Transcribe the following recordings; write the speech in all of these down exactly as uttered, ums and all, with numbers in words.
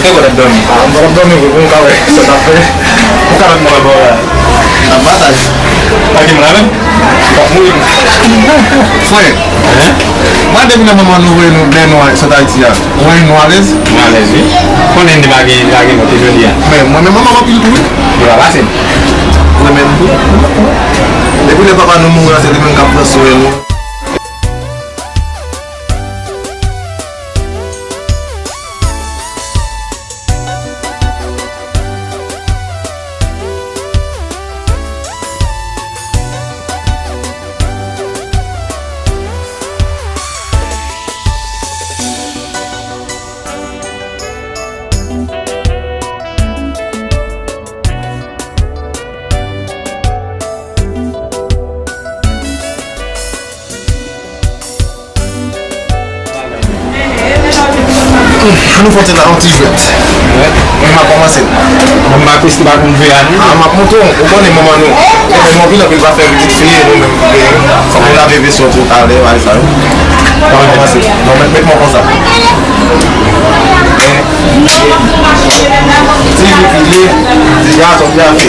Kòlèt dòmi. Ah, m pa t ap dòmi vre, pou m ka wè sa t ap fè. Ou ka wè mwen bò la. Nan batay. Pa gen moun la menm? Ou p ap mouri. Frè, hein? Mwen depi lè manman nou voye nou, lè nou sot Ayiti a. Ou wè nou alèz? Mwen alèz, wi. Konnen li pa gen, li pa gen lòt jodi a. Men mwen menm manman m anpil tou, wi. Li pa pase m. Ou renmen m tou? Depi lè papa nou mouri a, se li menm k ap pran swen nou. Ann nou fè yon ti la, yon ti jwèt. Mwen, m ap kòmanse. Mwen, m ap esplike pa konn jwe a, non? Ah, m ap montre w. Ou konnen manman nou. Ou konnen nou anpil, anpil pa fè pitit fi, nou menm, fòk nou lave veso tou talè, bagay sa yo. Mwen kòmanse. Non, met, met mwen konsa. Ti fi fini, ti gason byen fè.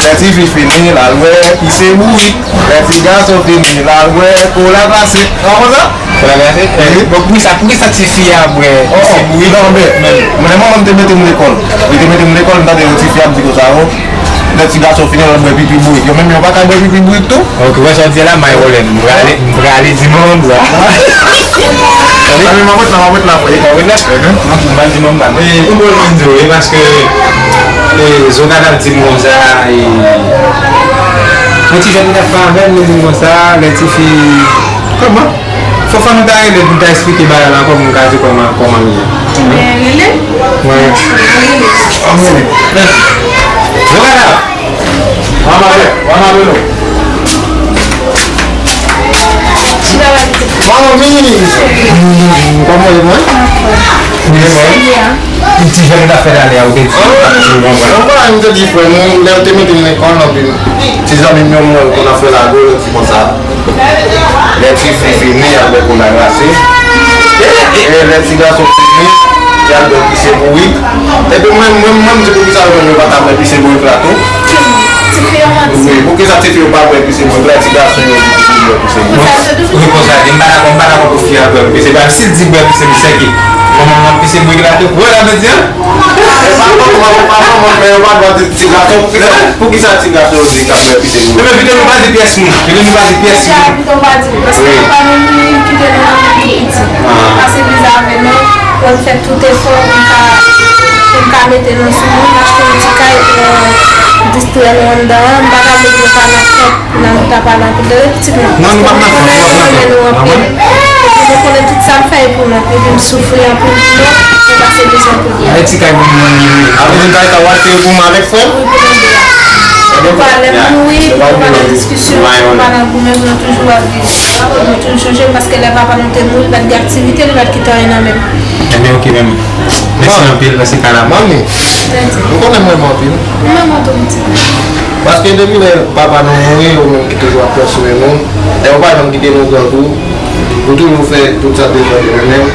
Lè ti fi fini, l al wè, pise bourik. Lè ti gason fini, l al bwè kola klasik. Ou konprann sa? Kola klasik? Wi. Bon, poukisa, poukisa tifi a bwè pise bourik? Non, men, men manman m te mete m lekòl. Li te mete m lekòl, m tande yon tifi ap di konsa, o, lè ti gason fini, l al bwè pipi bourik. Yo menm, yo pa ka bwè pipi bourik tou? Ok, wè sa w di la, may wòlè. M prale, m prale di manman m sa. Tande? Tande, manman la, manman la, frè. Manman la? Mhm. M pral di manman m. E, ou bon, mwen di w, e, paske, e, Zokata di m konsa, e, Yon ti jèn t ap pale avè m, li di m konsa, lè tifi, kòman? Fò, fò nou ta rele l pou l ta esplike bagay la ankò pou m ka di kòman, kòman l ye. Ebyen, rele l. Wi. Ann rele. Ann rele. Zokata! Ann ale, ann ale nou. Chita la, pitit. Manmi! Kòman w ye, mwen? Wi, mwen. Ti jèn nan afè dale a, ou te di. Mwen pa, m te di frè m, lè yo te mete m lekòl, anpil ti zanmi m yo, m wè yo konn ap fè lago, yo di konsa. Lè tifi fini, y al bwè kola glase. E lè ti gason fini, y al bwè pise bourik. Epi mwen, mwen, mwen, m di poukisa yo menm yo pa ta bwè pise bourik la tou? Wi, poukisa tifi yo pa bwè pise bourik la, ti gason yo di pise bourik, pise bourik? Wi, konsa, di m pa dakò, m pa dakò pou fi a bwè pise bourik. Si l di bwè pise bourik, se ki? Manman m ap pise bourik la tou. Ou wè sa m vle di a? E pa manman, e pa manman, men yo pa dwa di ti gason. Poukisa, poukisa ti gason yo di k ap bwè pise bourik? Ebyen, pito nou pa di pyès moun. Pito nou pa di pyès moun. Pito nou pa di. Paske papa nou mouri, li kite nou nan menm piti. Pase viza avè nou, pou n fè tout efò pou n ka, pou n ka mete nou sou moun, achte yon ti kay pou distrè nou anndan an. M pa ka vle di nou pa nan fèt, nan nou ta pa nan fèt. Dèyè pitit nou. Non, nou p ap nan fèt, nou p ap nan fèt. Paske nou renmen nou anpil. Epi nou konnen tout sa n fè e pou nou. Epi m soufri anpil pou nou. Nou pase bezwen pou nou. Ay, ti kay pou nou, nou, nou. Apre nou kay sa w achte yo pou mwen avèk frè m? Wi, pou nou de a. Papa lè m mouri, nou pa nan diskisyon, nou pa nan goumen, nou toujou ap viv. Nou toujou chonje l paske lè papa nou te mouri, li pa t gen aktivite, li pa t kite anyen nan men l. Ebyen, ok, men mèsi anpil nan se ka la. Manmi, ou konnen m renmen w anpil. M renmen w tou, pitit. Paske depi lè papa nou mouri, ou menm ki toujou ap pran swen nou, e ou pa janm kite nou grangou, ou toujou fè tout sa w te fè pou nou menm.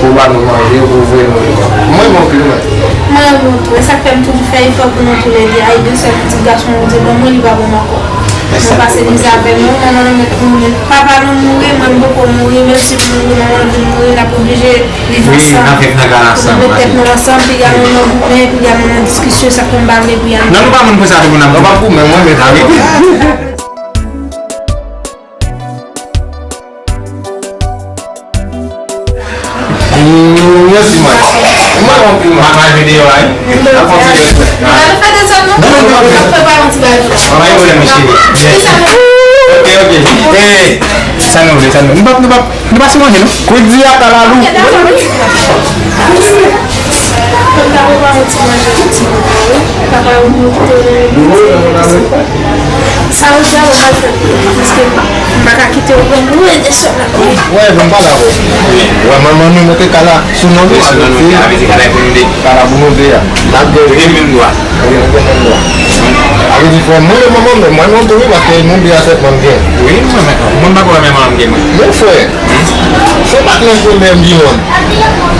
Pou ba nou manje, pou voye nou lekòl. Mwen, mwen, pli mwen. Mwen, mwen tou. E sa k fè m toujou fè efò pou nou toulède a. E de sèl pitit gason Bondye ban mwen, li pa ban m ankò. Mwen pase viza avè nou, manman nou mèt mouri. Papa nou mouri, mwen m poko mouri, menm si m mouri, manman nou vin mouri, n ap oblije viv ansanm. Wi, n ap viv nan kay la ansanm. Pou nou met tèt nou ansanm, piga nou nan goumen, piga nou nan diskisyon, sa k fè m pa vle piga nou. Non, nou pa moun konsa tou pou n ap goumen, mwen, men. Mèsi, man. Mwen anpil, man. Mwen videyo a, wi. N ap kontinye. N ap fè de zòn, non? Non, non, non, non. N ap prepare yon ti bagay. Mwen pa gen pwoblèm, cheri. Ok, ok. Eh, sa nou vle, sa nou. Nou p ap, nou p ap, nou pa sou manje, non? Kou di a kalalou. Sa ou di a ou pa fè, paske m pa ka kite ou pran mwen de sèl la. Wè, bon, pa la. Wè, manman nou mete kala sou non nou, sa vle di kala pou nou de. Kala pou nou de a. N ap gen menm dwa. Wi, nou gen menm dwa. Sa vle di frè mwen, e manman mwen, mwen, mwen tou, wi, paske nou de a sèlman gen. Wi, mwen, mwen, mwen pa kwè menm manman m gen mwen. Men frè, se pa t nan premye m di mwen.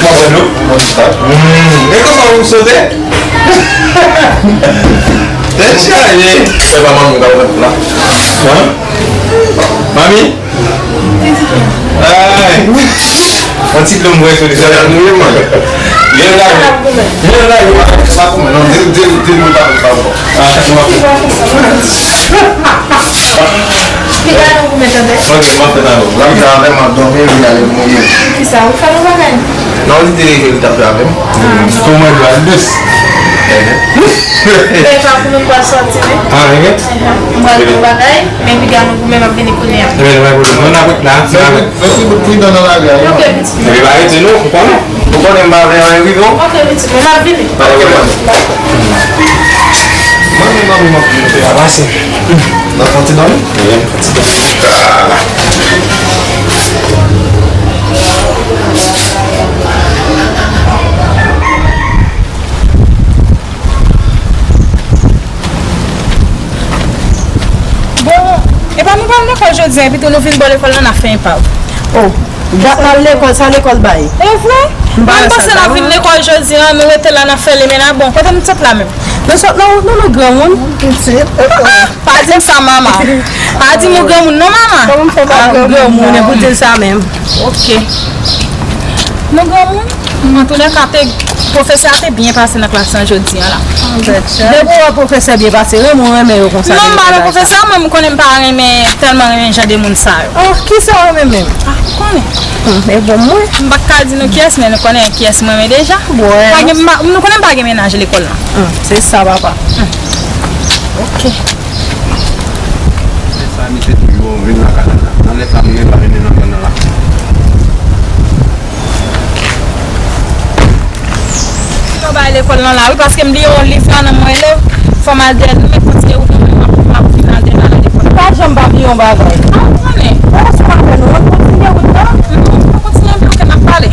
Mwen wè nou. Mwen sa. Hmm. E kòman ou sote? Tèt chaje. Se pa manmi ou k ap rete la. Hein? Manmi? Ay. Yon ti dlo m voye sou li. Sa nou ye, man. Vin la, vin la, vin la. Sa pou mwen. Non, di, di, di, di, pa, pa, pa. Ah, sa pou mwen. Piga nou goumen tande. Ok, m ap fè nan lòk. Piga avè m ap dòmi, piga lè m mouri. Kisa, ou fè yon bagay? Non, li te rete, li t ap fè avè m. Pou mwen, dwa l dous. Ehe. Men pa pou nou pral sòti, wi. Ah, ehe. Ehe. M pral fè yon bagay, men piga nou goumen, m ap vini kounye a. Men, men, men, nou n ap ret la, nou n ap ret. Mèsi pou pridan nan lari a, wi. Ok, pitit. Epi pa rete non, ou konnen. Ou konnen m pa vle anyen rive w. Ok, pitit, mwen ap vini. Ok, mwen. Manmi, manmi, manmi. Sa pase. N ap fè yon ti dòmi? Wi, n ap fè yon ti dòmi. Bon, epa nou pral lekòl jodi a, epi tou nou vin bò lekòl la, n ap fè enpav. Oh, dat n al lekòl, sa lekòl bay? E vre? M pa wè sa. Mwen panse n ap vin lekòl jodi a, nou rete la, n ap fè limena. Bon, kote nou sot la menm? Nou sot nan wout, nou, nou granmoun. Pitit. Ah, ah, pa di m sa, mama. Pa di m ou granmoun, non, mama. Kòman m fè pa granmoun, epi w di l sa menm? Ok. Nou granmoun? Antoulèka, te, pwofesè a te byen pase nan klas lan jodi a la. Depi w wè pwofesè byen pase, renmen w renmen yo konsa. Non, m pa renmen pwofesè a, mwen, m konnen m pa renmen, tèlman renmen jan de moun sa yo. Oh, kisa w renmen menm? Ah, ou konnen. Hmm, e bon, mwen. M pa ka di nou kiyès, men nou konnen kiyès mwen renmen deja. Bon, pa gen, m pa, nou konnen m pa gen mennaj lekòl lan. Hmm, se sa, papa. Hmm. Ok. Se sa, misye toujou vin lakay la. Nan lè sa, m menm pa vin nan zòn nan la. Yon bagay lekòl lan la, wi, paske m bliye yon liv la nan mwen, lè fò m al dèyè l, men kontinye wout mwen, m ap, m ap vin al dèyè l lekòl. Ou pa janm pa bliye yon bagay. A, ou konnen. Bon, se pa fè nou, ann kontinye wout la. Non, nou kontinye, ok, n ap pale.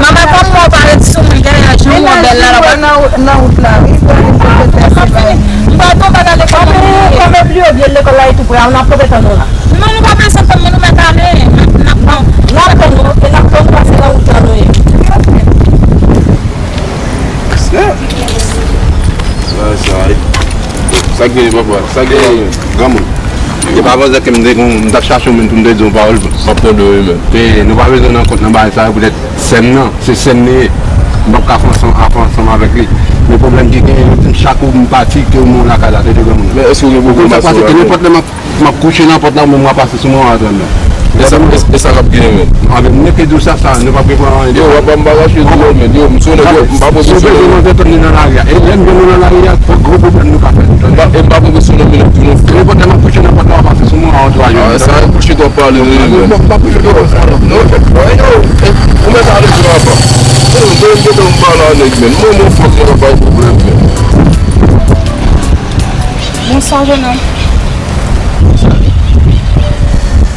Mama, pa pran pale sou mwen, gade jan ou bèl la, la, nan wout la, wi, pou ale pou fè se bagay. M pa t yon bagay lekòl. Kòm e pli yo byen lekòl la, e tou prè, n ap kanpe tann ou la. Non, nou pa bezwen tann mwen, nou mèt ale. N ap, n ap tann ou, e n ap tann ou pase nan wout la nou ye. Sa, sa, sa k gen, papa? Sa k gen, granmoun? E pa panse ke m te gon, m t ap chache yon moun pou m te di yon pawòl. M ap tande w wi, men. E nou pa bezwen nan kont nan bagay sa yo, poutèt sè m nan, se sè m li ye. M p ap ka fè ansanm, ap fè ansanm avèk li. Men pwoblèm ki genyen, yo di m chak ou m pati, ke w mouri lakay la, se de granmoun. Men èske w gen pwoblèm ak sa? Ou konn sa k pase, ke nenpòt lè m ap, m ap kouche nan pòt la, ou menm w ap pase sou mwen, w ap antre anndan. E sa, e sa k ap genyen menm? A, men m mete di w sa, sa, nou p ap reprann anyen. Yo, w ap ba m pa rache di w, men. Yo, m sou nèg yo, m pa pran sou nèg yo. Si w bezwen mande, tann li nan lari a. E lè m gen nou nan lari a, gwo pwoblèm nou ka fè. E m pa, e m pa pran sou nèg yo, nou. Nenpòt lè m ap kouche nan pòt la, w ap pase sou mwen, w ap antre. A, sa e bullshit w ap pale, wi, men. M p ap, m p ap kouche nan pòt la, non. Yo, yo, e, ou mèt ale sou la, pa. Yo, yo, yo, m pale a nèg, men. Mwen, mwen, fòk yo pa bay pwoblèm, men. Bonswa, jennonm.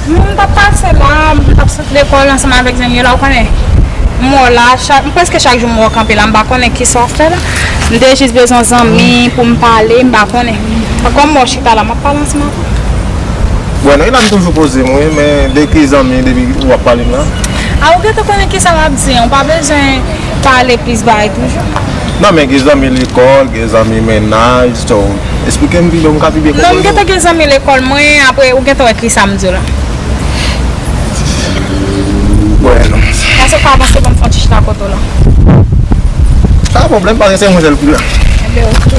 M t ap pase la, m t ap sot lekòl ansanm avèk zanmi yo la, ou konnen. M wè w la, chak, m prèske chak jou m wè w kanpe la, m pa konnen kisa w ap fè la. M te jis bezwen zanmi pou m pale, m pa konnen. Kòm m wè w chita la, m ap pale ansanm avè w. Bon, nèg la m toujou poze m, wi, men de ki zanmi depi w ap pale m la? A, ou gentan konnen kisa m ap di an, ou pa bezwen pale plis bagay toujou. Non, men gen zanmi lekòl, gen zanmi mennaj, so, eksplike m pi byen, m ka pi byen konprann ou. Non, m gentan gen zanmi lekòl mwen, apre ou gentan wè kisa m di w la. Bon. Èske w ka avanse ban m fè yon ti chita kote w la? Pa gen pwoblèm, paske se mwen sèl ki la. Enben, oke.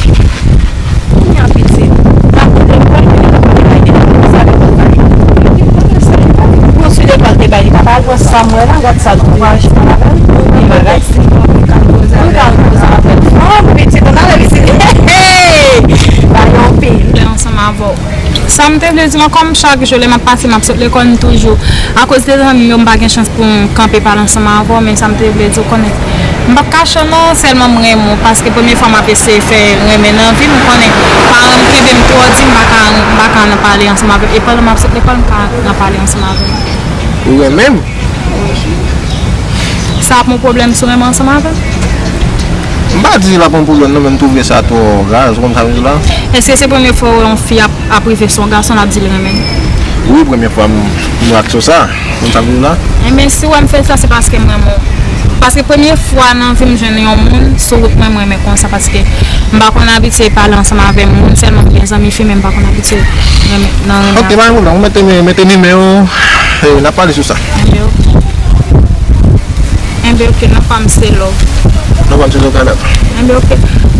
Kounye a, pitit, m ap lekòl, men yo pa pale bay de lekòl, sa lekòl bay. Ki pwoblèm sa lekòl? Bon, si lekòl te bay, li pa t al pran sa m wè la, gad sa l tou pa achte avè l. Li bagay, si m ka poze avè l. M ka poze avè l. Fanm, pitit, ann ale pitit. Hey, hey! Bagay anpil. Lè ansanm avè w. Sa m te vle di w, kòm chak jou lè m ap pase, m ap sot lekòl, m toujou, akoz de zanmi m yo, m pa gen chans pou m kanpe pale ansanm avè w, men sa m te vle di w, konnen, m p ap kache w non, sèlman m renmen w, paske premye fwa m ap eseye fè renmen nan vi m, konnen, paran m kenbe m twò di, m pa ka, m pa ka nan pale ansanm avè w, e pandan m ap sot lekòl, m ka nan pale ansanm avè w. Ou renmen m? Sa ap yon pwoblèm si w renmen ansanm avè m? M pa di l ap yon pwoblèm non, men m twouve sa twò raz, ou konn sa m di la? Èske se premye fwa w wè yon fi ap, ap rive sou yon gason, l ap di l renmen l? Wi, premye fwa m, m wè aksyon sa, ou konn sa m di la? Enben, si w wè m fè sa, se paske m renmen w. Paske premye fwa nan vi m jwenn yon moun sou wout mwen, m renmen konsa, paske m pa konn abitye pale ansanm avè moun, sèlman m gen zanmi fi, men m pa konn abitye renmen, nan renmen avè moun. Ok, pa gen pwoblèm, ou mete, mete nimewo w, e, n ap pale sou sa. Enben, ok. Enben, ok, nan pa m se love. Nan pa m se love, kalap. Enben, ok.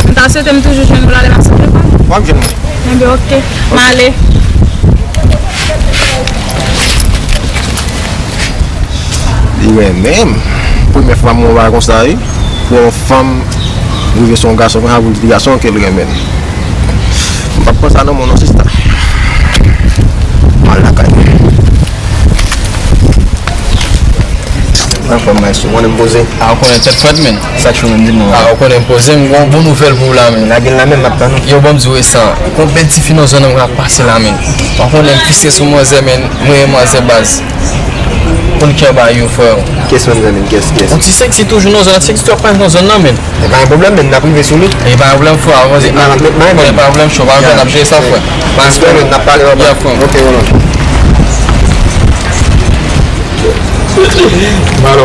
M ta swete m toujou jwenn ou la, lè m ap sot lekòl. W ap jwenn mwen. Enben, ok. M ale. Li renmen m. Premye fwa m wè yon bagay konsa, wi. Pou yon fanm rive sou yon gason konsa, pou l di gason ke l renmen l. M p ap pran sa nan men w non, sista. M al lakay mwen. Anfòm, maestro. Konnen m poze. A, ou konnen tèt frèt, men. Sa k fè menm, di m non. A, ou konnen m poze, m gon bon nouvèl pou ou la, men. Lage l la menm, m ap tann ou. Yo, ban m di w sa. Gon bèl tifi nan zòn nan, m ka pase la, men. Ou konnen m fiske sou manzè, men. Mwen, manzè baz. Konn kè ba yo, frè. Kès menm, zanmi m, kès, kès. Yon ti sèksi toujou nan zòn nan, ti sèksi tou ap nan zòn nan, men. E pa yon pwoblèm, men n ap rive sou li. E pa yon pwoblèm, frè, avanse. N ap, n ap, n ap jere sa, frè. Respè, men n ap pale anba. Ya, frè. Ok, Roland. Alò,